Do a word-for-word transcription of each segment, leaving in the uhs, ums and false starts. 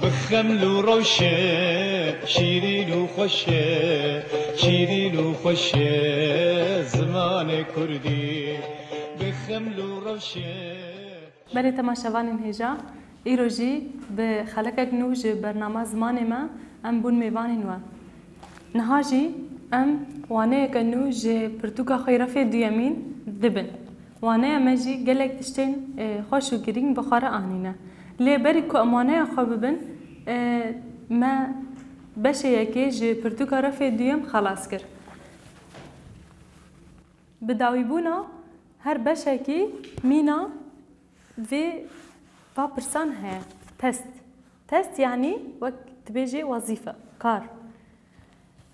Bi xeml û rewşe, şîrîn û xweş e, şîrîn û xweş e zimanê kurdî. Bi xeml û rewşe. Belê temaşevanên hêja, îro jî bi xelekek nû ji bernama zimanê me em bûn mêvanên we. Niha jî em waneyeke nû ji pirtûka xwe yê refê duyemîn dibin. Waneya me jî gelek tiştên, e, xweş û girîng bi xwe re anîne. Lê berî ku em waneya xwe bibin, e, me beşê yekê ji pirtûka refê duyem xelas kir. Bi dawîbûna her beşekî mîna vê va pirsan heye. Test. Test yanî wek dibêjê wezîfe, kar.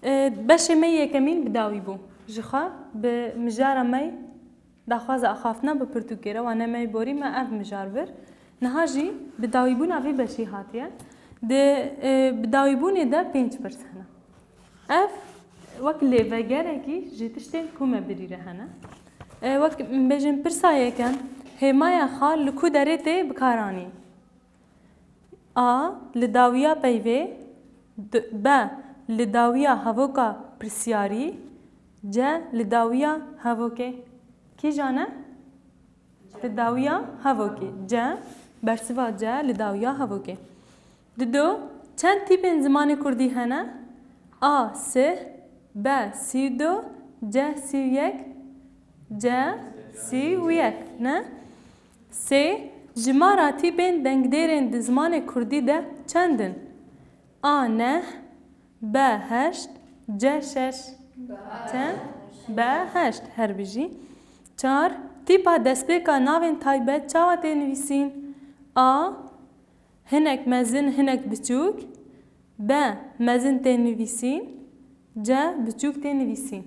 E, beşê me yekemîn bi dawî bû. Ji xwe bi mijara me daxwaza axaftina bi pirtûkê re, wane me borî me ev mijar vir. Niha jî bi dawîbûna vî beşî hatiye. Di, e, bi dawîbûnê de pênc pirs hene. Ev wek lêvegerekî ji tiştên ku me birî re hene. E, wek bêjin pirsa yekem, hêmaya xal li ku derê tê bikaranî? A. Li dawiya peyvê. D-, B. Li dawiya hevoka pirsyarî. C. Li dawiya hevokê. Kîjan e? Li dawiya hevokê. C. Bersiva C li dawiya hevokê. Dido, çend tîpên zimanê kurdî hene? A. Sih. B. Sî û du. C. Sî û yek. C. Sî û yek. Ne? Sê. Jimara tîpên dengdêrên di zimanê kurdî de çend in? A. Neh. B. Heşt. C. Şeş. Çend? B. Heşt. Her bijî. Çar. Tîpa destpêka navên taybet çawa tê nivîsîn? A. Hinek mezin, hinek biçûk. B. Mezin tê nivîsîn. C. Biçûk tê nivîsîn.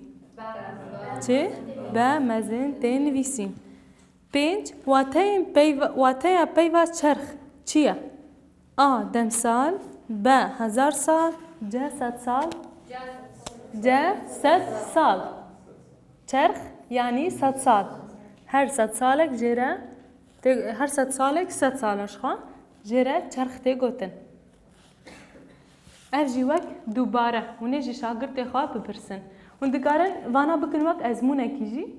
Çi? B. Mezin tê nivîsîn. Pênc. Wateyên peyva, wateya peyva çerx çi ye? A. Demsal. B. Hezar sal. C. Sedsal. C. Sedsal. Çerx yanî sedsal. Her sedsalek jê re tê, her sedsalek sed sal e ji xwe jê re çerx tê gotin. Ev jî wek dubare, hûn ê ji şagirtê xwe bipirsin. Hûn dikarin vana bikin wek ezmûnekî jî.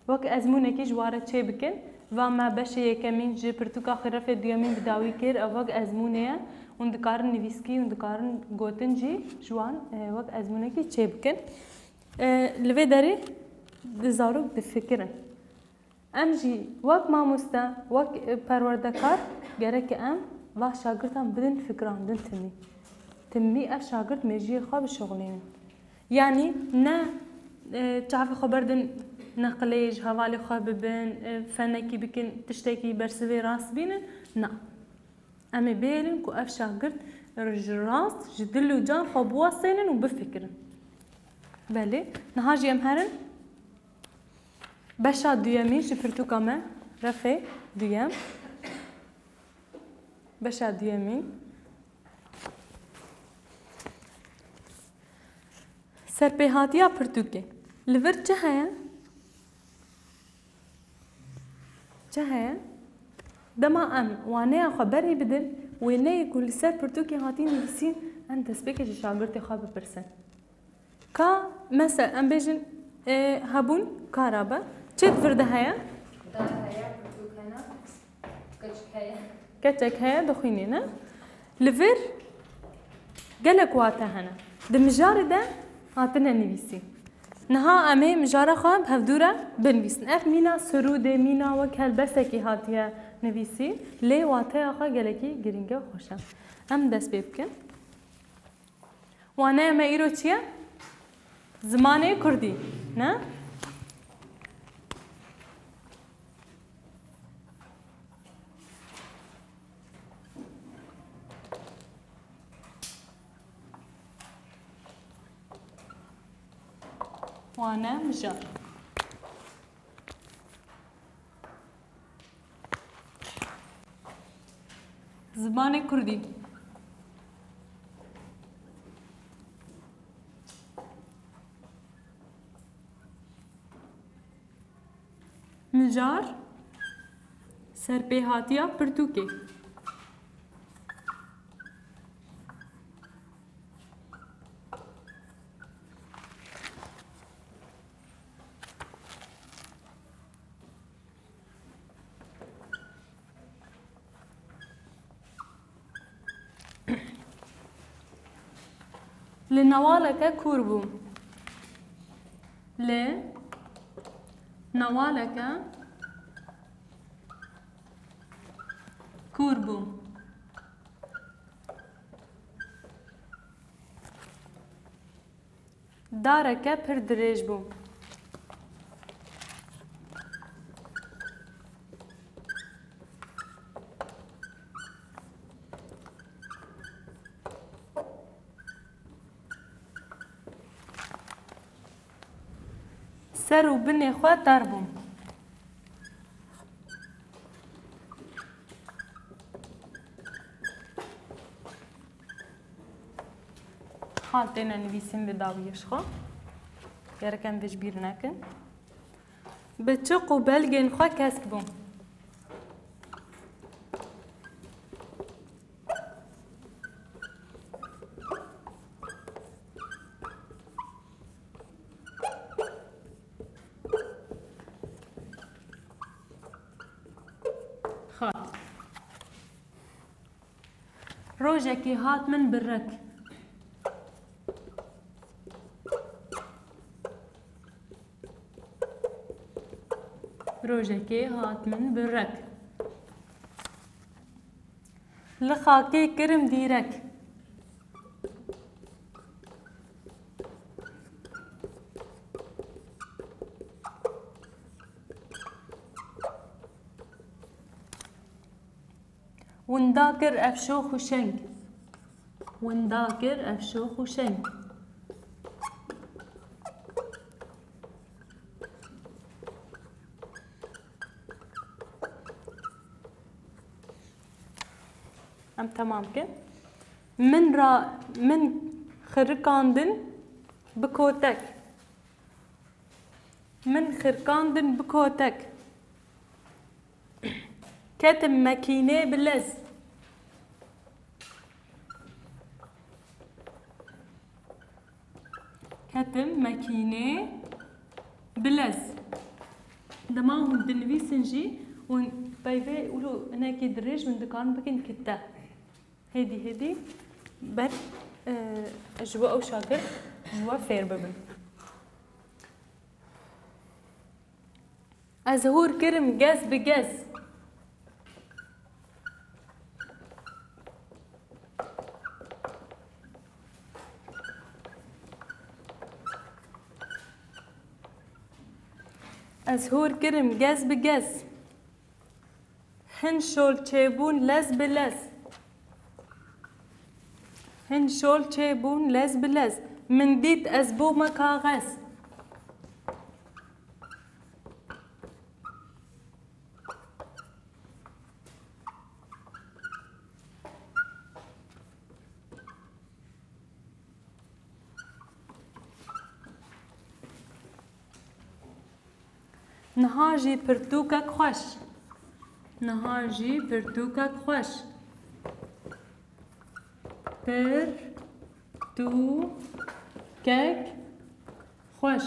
Wek ezmûnekî ji wan re çê bikin. Va me beşê yekemîn ji pirtûka xirefê duyemîn bi dawî kir, ev wek ezmûnê ye. Hûn dikarin nivîskî, hûn dikarin gotin jî ji wan, e, wek ezmûnekî çê bikin. E, li vê derê di zarok difikirin. Em jî wek mamoste, wek, e, perwerdekar gerek em va şagirtan bidin fikirandin timî. Timî ev şagirt mêjiyê xwe bişuxulînin. Yanî ne, e, çavê xwe berdin neqilê ji hevalê xwe bibin, e, fenekî bikin, tiştekî bersivê rast bînin. Na. Em ê bihêlin ku ev şagirt ji rast, ji dil û can xwe biwestênin û bifikirin. Belê, niha jî em herin beşa duyemîn ji pirtûka me, refê duyem. Beşa duyemîn. Serpêhatiya pirtûkê. Li vir çi heye? Çi heye? Dema em waneya xwe berê bidin, wêneyê ku li ser pirtûkê hatî nivîsîn, em destpêkê ji şagirtê xwe bipirsin. Ka mesela em bêjin, e, hebûn kara be. Çi di vir de heye? Dar heye, pirtûk hene, keçik heye. Keçek heye, dixwînê ne? Li vir gelek wate hene. Di mijarê de hatine nivîsîn. Niha em ê mijara xwe bi hevdû re binivîsin. Ev mîna serûdê, mîna wek helbesekî hatiye nivîsîn. Lê wateya xwe gelekî girîng e û xweş e. Em dest pê bikin. Waneya me îro çi ye? Zimanê kurdî, ne? Wane mijar. Zimanê kurdî. Mijar, serpêhatiya pirtûkê. Li newaleke kûr bû. Li newaleke kûr bû. Dareke pir dirêj bû. Ser û binê xwe tar bûn. Xal têne nivîsîn li dawiyê ji xwe. Gerek em vê ji bîr nekin. Bi çiq û belgên xwe kesk bûn. Xat. Rojekê hat min birek. Rojekê hat min birek. Li xakê kirim dîrek. Winda kir ev şox û şeng. Winda kir ev şox û şeng. Em temam kin. Min ra, min xirikandin bi kotek. Min xirkandin bi kotek. Ketim mekînê bi lez. Ketim mekînê bi lez. Dema hûn dinivîsin jî, hûn peyvê wilo hinekî dirêj hûn dikarin bikin kite. Hêdî hêdî ber, e, ji bo ew şagird ji we fêr bibin. Ez hûr kirim gez bi gez. Ez hûr kirim gez bi gez. Hin şol çêbûn lez bi lez. Hin şol çêbûn lez bi lez. Min dît ez bûme kaxez. Niha jî pirtûkek xweş. Niha jî pirtûkek xweş. Pirtûkek xweş.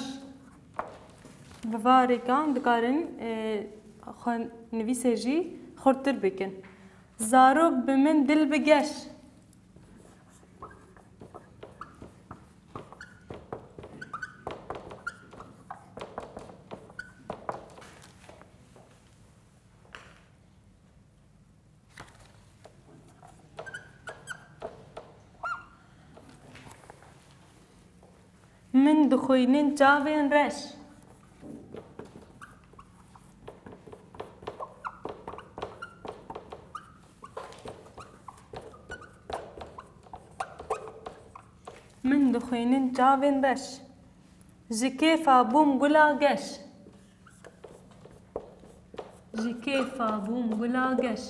Bi varêkan dikarin, e, xwe nivîsê jî xurtir bikin. Zarok bi min dil bi geş. Min dixwînin çavên reş. Min dixwînin çavên reş. Ji kêfa bûm gula geş. Ji kêfa bûm gula geş.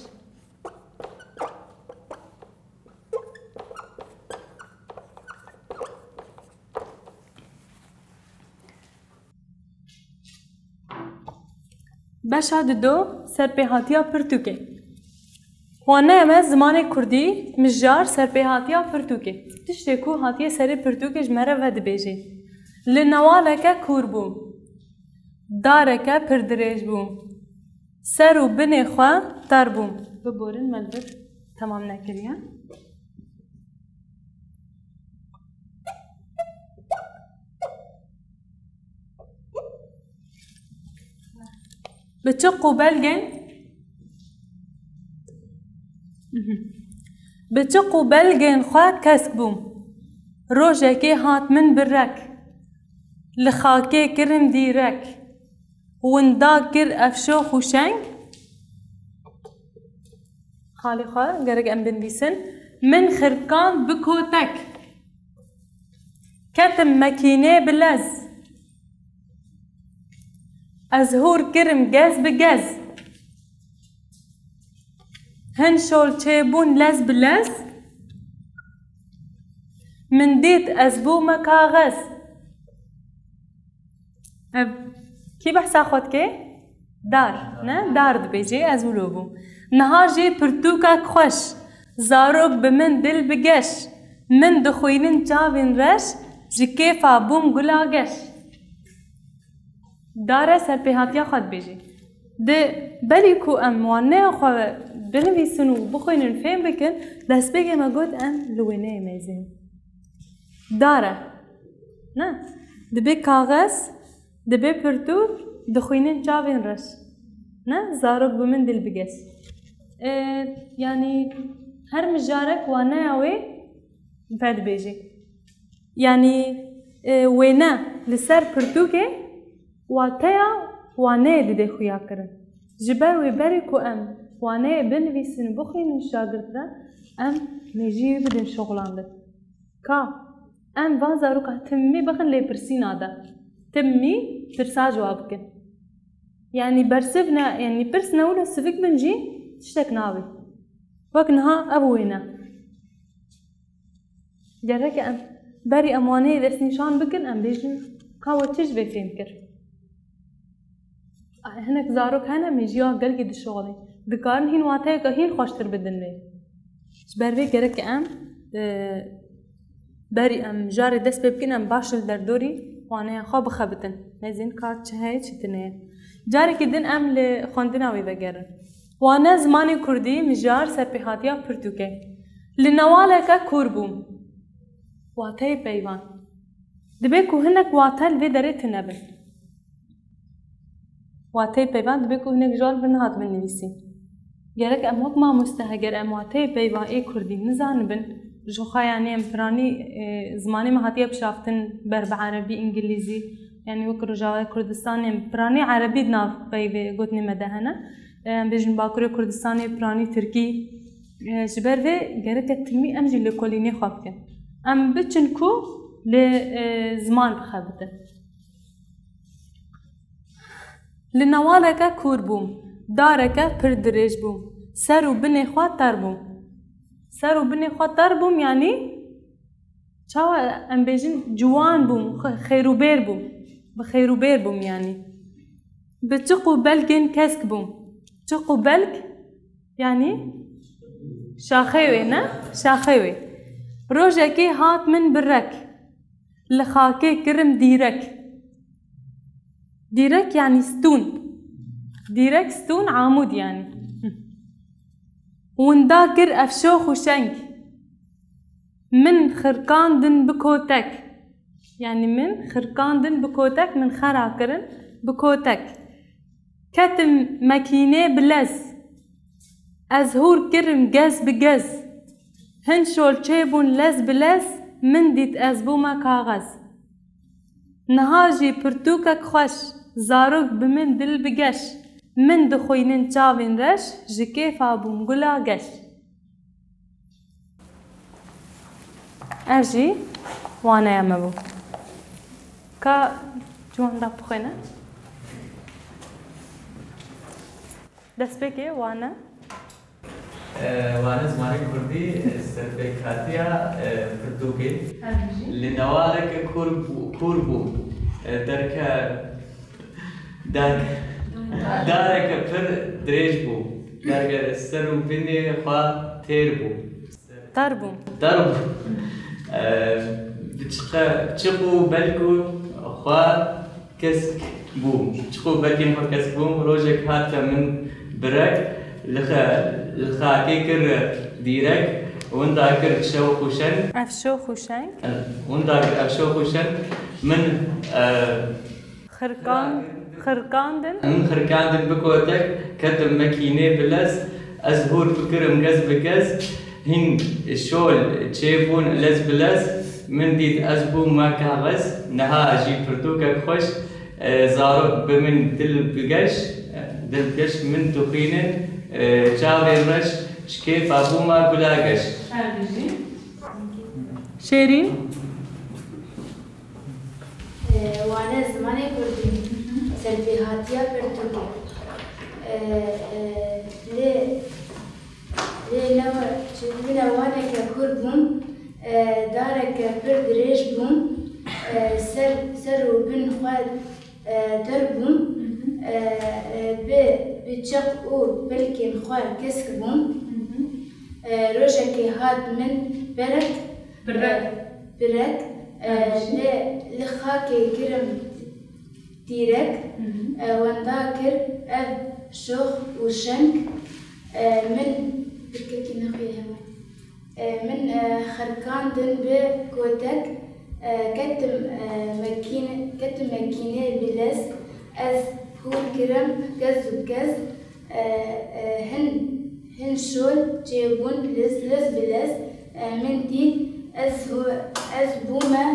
Beşa dido, serpêhatiya pirtûkê. Wan neyeme zimanê kurdî, mijar serpêhatiya pirtûkê. Tiştê ku hatiye serê pirtûkê ji me re vedibêjê. Li newaleke kûr bû. Dareke pir dirêj bû. Ser û binê xwe tar bû. Biborin me li vir temam nekiriye. Bi çiq û belgên Bi çiq û belgên xwe kesk bûm. Rojekê hat min bi rek. Li xakê kirim dîrek. Winda kir ev şox û şeng. Xalê xwe gerek em binivîsin. Min xirkan bi kotek. Ketim mekînê bi lez. Ez hûr kirim gez bi gez. Hin şol çêbûn lez bi lez. Min dît ez bûme kaxez. Ev kî behsa xwe dike? Dar, ne? Dar dibêjê, ez wilo bûm. Niha jî pirtûkek xweş. Zarok bi min dil bi geş. Min dixwînin çavên reş, ji kêfa bûm gula geş. Dare serpêhatiya xwe dibêje. Di berî ku em waneya xwe binivîsin û bixwînin, fêm bikin, destpêkê me got em li wêneyê mêzin. Dare. Ne? Dibe kaxez, dibe pirtûk, dixwînin çavên reş. Ne? Zarok bi min dil biges. E, yanî her mijarek waneya wê vedibêje. Yanî, e, wêne li ser pirtûkê wateya waneyê dide xuya kirin. Ji ber wê berê ku em waneyê binivîsin û bixwînin şagirdine, em mêjiyê bidin şixulandin. Ka em van zaroka timî bixin lêpirsîna de. Timî pirsa ji wa bikin. Yanî bersiv ne, yanî pirs ne wilo sivik bin jî tiştek nabe. Wek niha ev wêne. Gerek em berî em waneyê destnîşan bikin, em bêjin, ka we çi ji vê fêm kir? Hinek zarok hene, mêjiya gelkî dişixulin. Dikarin hîn wateyeke hîn xweştir bidin wê. Ji ber vê gerek em, e, berî em mijarê dest pê bikin, em baş li derdorî waneya xwe bixebitin. Mêzin ka çi heye, çi tune ye. Carekî din em li xwendina wê vegerin. Wane zimanê kurdî, mijar serpêhatiya pirtûkê. Li newaleke kûr bûm. Wateyê peyvan. Dibe ku hinek wate li vê derê tune bin. Wateyê peyvan dibe ku hinek ji wan bi nehatibin nivîsîn. Gerek em wek mamoste, heger em wateyê peyvan ê kurdî nizanibin, ji xwe yanî em piranî, e, zimanê me hatiye bişaftin ber bi erebî, îngilîzî, yanî wek Rojavayê Kurdistanê em piranî erebî di nav peyvê gotinê me de hene. E, em bêjin Bakurê Kurdistanê piranî tirkî. E, ji ber vê gereke timî em jî lêkolînê xwe bikin. Em biçin ku lê, e, ziman bixebitin. Li newaleke kûr bûm, dareke pir dirêj bûm, ser û binê xwe ter bûm. Ser û binê xwe ter bûm, yanî çawa em bêjin, ciwan bûm, xwe-, xêrûbêr bûm. Bi xêrûbêr bûm, yanî. Bi çiq û belgên kesk bûm. Çiq û belg, yanî şaxê wê, ne? Şaxê wê. Rojekê hat min bi rek. Li xakê kirim dîrek. Dîrek yanî stûn. Dîrek stûn, amûd yanî. Winda kir ev şox û şeng. Min xirkandin bi kotek. Yanî min xirkandin bi kotek, min xera kirin bi kotek. Ketim mekînê bi lez. Ez hûr kirim gez bi gez. Hin şol çêbûn lez bi lez, min dît ez bûme kaxez. Niha jî pirtûkek xweş, zarok bi min dil bi geş. Min dixwînin çavên reş, ji kêfa bûm gula geş. Ev jî waneya me bû. Ka ciwan da bixwîne. Destpêkê wane. E, wane zimanê kurdî, e, serpêkhatiya, e, pirtûkê. Li newaleke kûr bû, kûr bû. E, derke, dar-, dareke pir dirêj bû. Derke ser û binê xwe têr bû. Ter bûm. Ter bûm. E, bi çiqe-, çiq û belk û xwe kesk bûm. Çiq û belkên xwe kesk bûm. Rojek hate min birek, li xe-, li xakê kir dîrek, winda kir şew xûşen. Ev şox û şeng. Winda kir ev şox û şen. Min, e, Xirkan. Xirkandin. Min xirkandin bi kotek, ketim mekînê bi lez, ez hûr bikirim gez bi gez, hîn şol çêbûn lez bi lez, min dît ez bûm weke rez, niha jî pirtûkek xweş, e, zarok bi min dil bigeş, e, dil bigeş min dixwînin, e, çavên reş, ji kêfa bûma gula geş. Her bijî. Şêrîn. Wane zimanê kurdî, serpêhatiya pirtûkê. Lê, lê newe, çi bûne waneke kûr bûn, dareke pir dirêj bûn, ser, ser û bin xwe ter bûn, bi, bi çeq û pilkên xwe kesk bûn. Rojekê hat min berek, Birek. Birek, e, li, li xakê kirim tîrek, e, wenda kir ev şox û şeng, e, min tirkekî nexwî hewa. E, min, e, xirkandin bi kotek, e, ketim, e, mekîne, ketim mekînê bi lez, ez hûr kirim gez û gez, e, e, hin, hin şol çêbûn lez, lez bi lez, e, min dît ez, ez bûme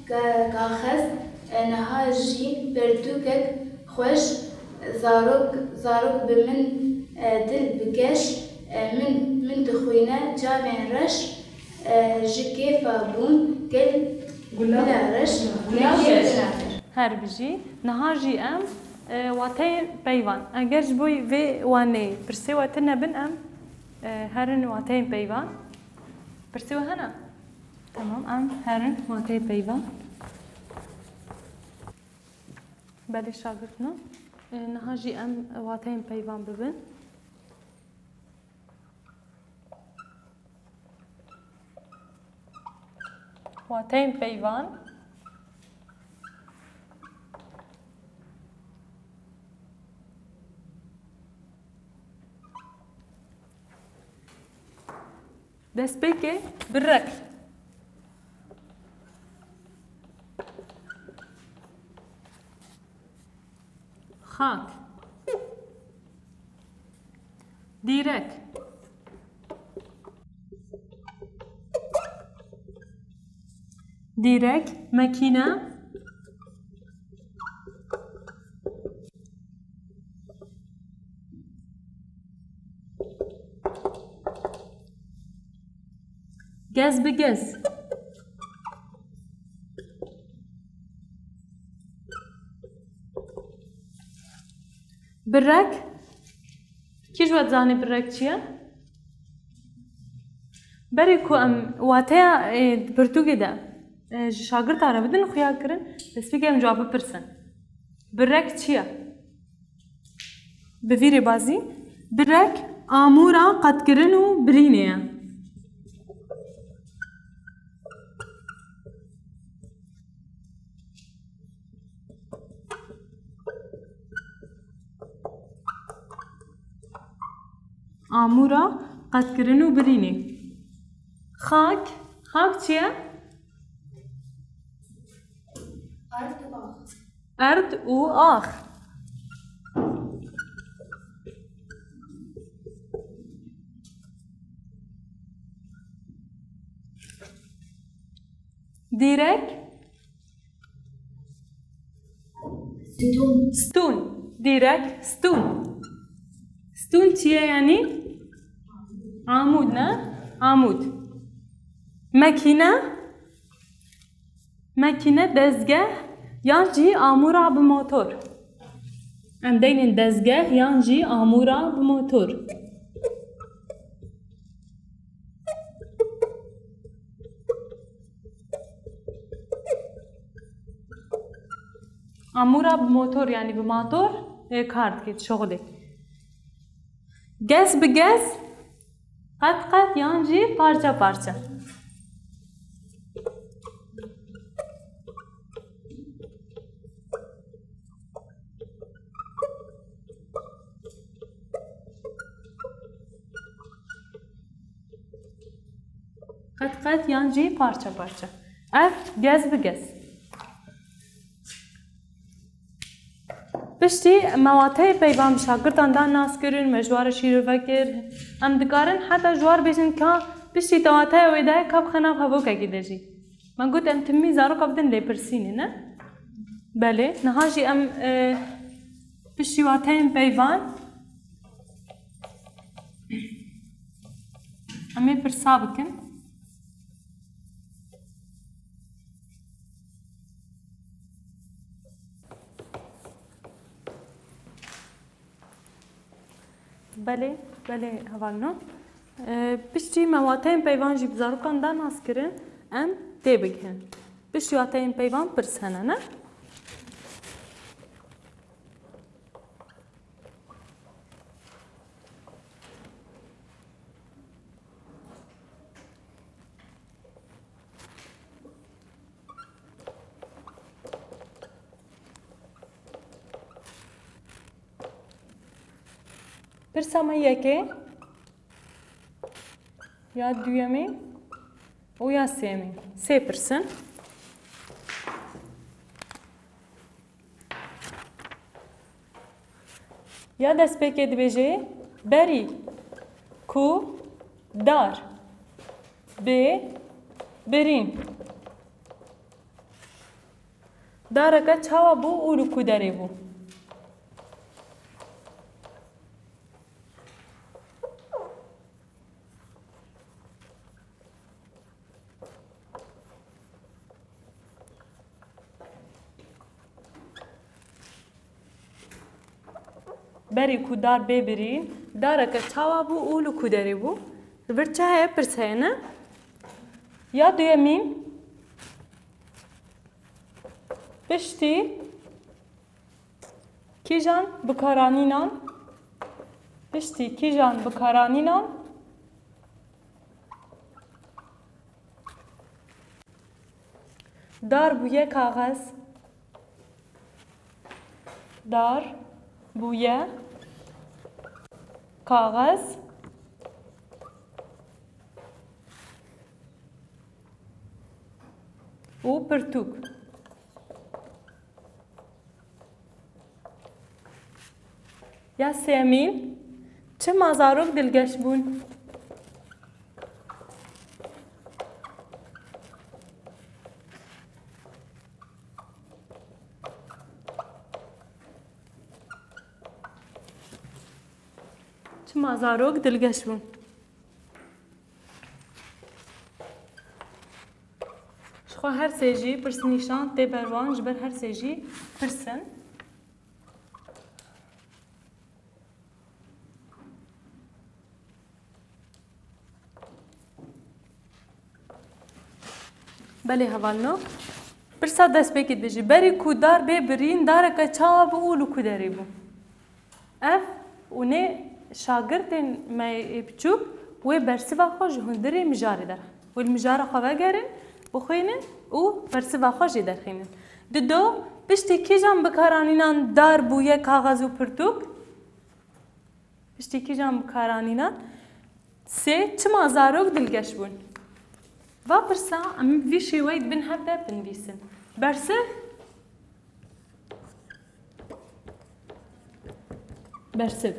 ka-, kaxez, e, niha jî pertûkek xweş, zarok, zarok bi min, e, dil bikeş, e, min, min dixwîne çavên reş, e, ji kêfa bûn gel gula reş, gula reş. Her bijî. Niha jî em, e, wateyên peyvan. Eger ji bo vê waneyê pirsê we tune bin, em, e, herin wateyên peyvan. Pirsê we hene? Tamam, em herin wateyê peyvan. Belê şagirtno. E, niha jî em wateyên peyvan bibin. Wateyên peyvan. Destpêkê birek. Xak. Dîrek. Dîrek, mekîne. Gez bi gez. Birek. Kî ji we dizane birek çi ye? Berê ku em wateya, ê, di pirtûkê de, ê, ji şagirta re bidin xuya kirin, destpêkê em ji wan bipirsin. Birek çi ye? Bi vî rêbazî, birek amûra qetkirin û birînê ye. Amûra qetkirin û birînê. Xak, xak çi ye? Erd û ax. Erd û ax. Dîrek. Stûn. Stûn. Dîrek stûn. Stûn çi ye yanî? Amûd ne? Amûd. Mekîne? Mekîne dezgeh yan jî amûra bi motor. Em deynên dezgeh yan jî amûra bi motor. Amûra bi motor, yanî bi mator, ê, kar dike, dişuxulê. Gez bi gez, qet qet yan jî parça parça. Qet qet yan jî parça parça. Ev gez bi gez. Bi Piştî me wateyê peyvan bi şagirtan da nas kirin, me ji wan re şîrove kir. Em dikarin heta ji wan bêjin ka piştî te wateya wê de ka bixe nav hevokekê de jî. Me got em timî zaroka bidin lêpirsînê, ne? Belê, niha jî em, e, piştî wateyên peyvan em ê pirsa bikin. Belê, belê hevalno. E, piştî me wateyên peyvan jî bi zarokan da nas kirin, em tê bigihin. Piştî wateyên peyvan pirs hene, ne? Pirsa me yekê, ya duyemî û ya sêyemî. Sê pirs in. Ya destpêkê dibêje, berî ku dar bê birîn, dareke çawa bû û li ku derê bû? Berî ku dar bê birîn, dareke çawa bû û li ku derê bû? Li vir çi heye? Pirs heye, ne? Ya duyemîn, piştî kîjan bikaranînan, piştî kîjan bikaranînan dar bûye kaxez. Dar bûye kaxez û pirtûk. Ya sêyemîn, çima zarok dilgeş bûn? Çima zarok dilgeş bûn? Ji xwe her sê jî pirsnîşan tê ber wan, ji ber her sê jî pirs in. Belê hevalno. Pirsa destpêkê dibêje, berî ku dar bê birîn, dareke çawa bû û li ku derê bû? Ev û nê şagirtên me ê biçûk wê bersiva xwe ji hundirê mijarê derxin. Wê li mijara xwe vegerin, bixwînin û bersiva xwe jê derxînin. Dido, piştî kîjan bikaranînan dar bûye kaxez û pirtûk? Piştî kîjan bikaranînan? Sê, çima zarok dilgeş bûn? Va pirsa em vî şêweyî dibin hev de binivîsin. Bersiv. Bersiv.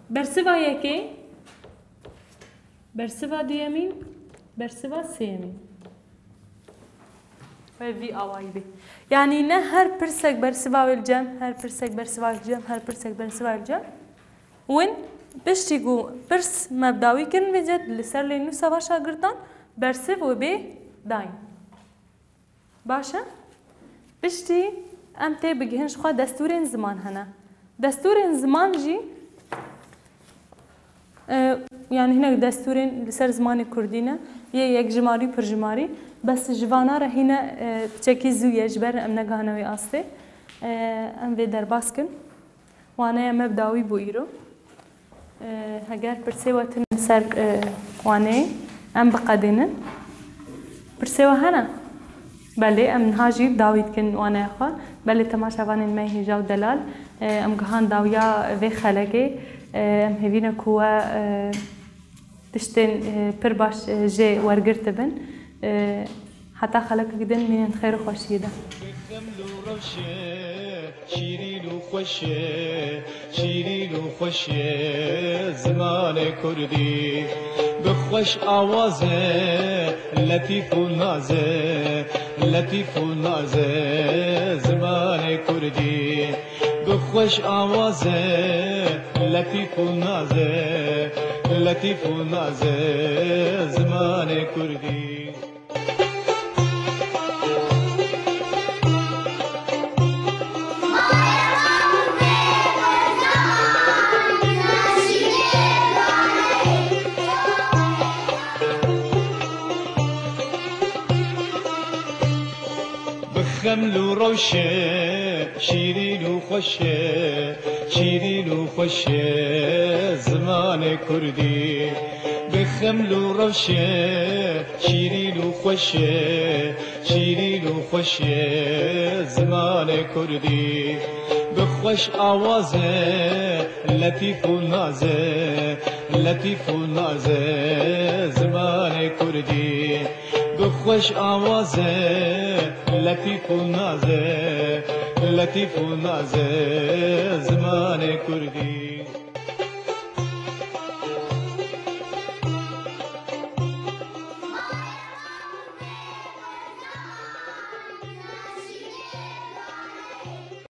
Bersiva yekê. Bersiva duyemîn. Bersiva sêyemîn. Wê vî awayî bê. Yanî ne her pirsek bersiva wê li cem, her pirsek bersiva wê li cem, her pirsek bersiva wê li cem. Win piştî ku pirs me bi dawî kirin vê cet li ser lênûsa va şagirtan bersiv wê bê dayîn. Baş e? Piştî em tê bigihin ji xwe destûrên ziman hene. Destûrên ziman jî, e, yanî hinek destûrên li ser zimanê kurdî ne, yê yekjimarî, pirjimarî, bes ji vana re hîne, e, piçekî zû ye, ji ber em negihane wê astê. E, em vê derbas kin. Waneya me bi dawî bû îro. E, heger pirsê we tune li ser, e, waneyê, em biqedînin. Pirsê we hene? Belê, em niha jî dawî dikin waneya xwe. Belê, temaşevanên me hêja û delal, e, em gihan dawiya vê xelekê. E, em hêvî ne ku we, e, tiştên, e, pir baş, e, jê wergirtibin. E, heta xelekek din mînin xêr û xweşiyê de. Xeml û rewşê, şîrîn û xweşê, şîrîn û xweşê zimanê kurdî. Bi xweş awazê, letîf û nazê, letîf û nazê zimanê kurdî. Bi xweş awazê, letîf û nazê, letîf û nazê zimanê kurdî. Bi xeml û rewşê, şîrîn û xweşê, şîrîn û xweşê zimanê kurdî. Bi xeml û rewşê, şîrîn û xweşê, şîrîn û xweşê zimanê kurdî. Bi xweş awazê, letîf û nazê, letîf û nazê zimanê kurdî. Bi xweş awazê, letîf û nazê, letîf û nazê zimanê kurdî.